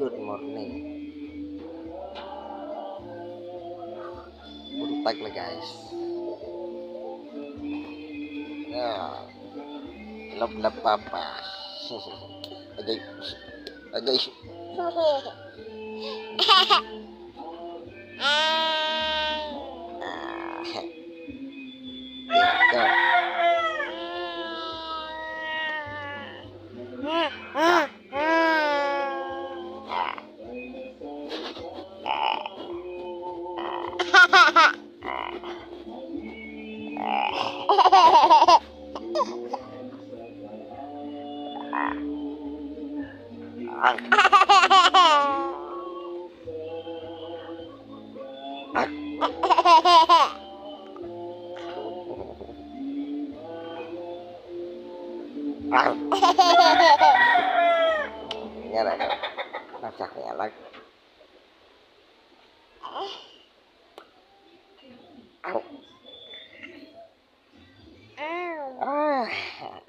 Good morning. Buntag na, guys. Ah, love love papa. Agay. Agay. Ah. Yeah, go. Ah. Ah. Ah. Nga na. Nasa kaya lang. Ow. Ah.